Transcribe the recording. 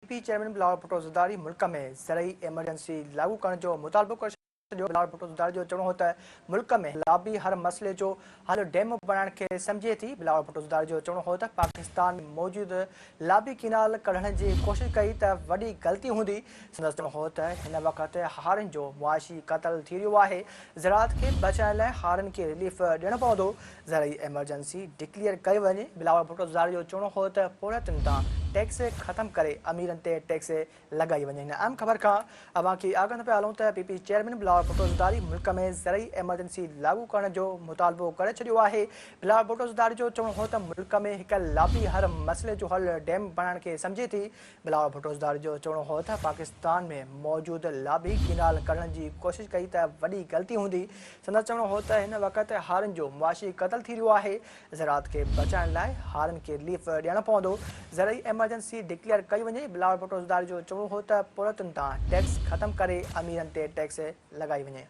P chairman Bilawal Bhutto Zardari ملڪ ۾ زرعي emergency لاڳو ڪرڻ جو مطالبو ڪري ڇڏيو. بلاول ڀٽو زرداري جو چوڻ هو ته ملڪ ۾ لابي هر مسئلي جو حل ڊيم بڻائڻ کي سمجهي ٿي. بلاول ڀٽو زرداري جو چوڻ هو ته پاڪستان ۾ موجود لابي ڪينال ڪڍڻ جي ڪوشش ڪئي ته وڏي غلطي هوندي. سندس چوڻ هو ته هن وقت هارين جو معاشي قتل ٿي رهيو آهي، زراعت کي بچائڻ لاء هارين کي رليف ڏيڻو پوندو، زرعي ايمرجنسي ڊڪليئر ڪئي وڃي. بلاول ڀٽو زرداري جو چوڻ هو ته پورهيتن تان ٽيڪس ختم ڪري اميرن تي ٽيڪس لڳائي وڃي. هن اهم خبر کان اوهان کي آگاهه ڪندا پيا هلون ته P P chairman Bilawal Bhutto Zardari ملڪ ۾ زرعي ايمرجنسي لاڳو ڪرڻ جو مطالبو ڪري ڇڏيو آهي. بلاول ڀٽو زرداري جو چوڻ هو ته ملڪ ۾ هڪ لابي هر مسئلي جو حل ڊيم بڻائڻ کي سمجهي ٿي. بلاول ڀٽو زرداري جو چوڻ هو ته پاڪستان ۾ موجود لابي ڪينال ڪڍڻ جي ڪوشش ڪئي ته وڏي غلطي هوندي. سندس چوڻ هو ته هن وقت هارين جو معاشي قتل ٿي رهيو آهي، زراعت کي بچائڻ لاء هارين کي رليف ڏيڻو پوندو، زرعي ايمرجنسي ڊڪليئر ڪئي وڃي. بلاول ڀٽو زرداري جو چوڻ هو ته پورهيتن تان ٽيڪس ختم ڪري اميرن تي ٽيڪس لڳائي وڃي.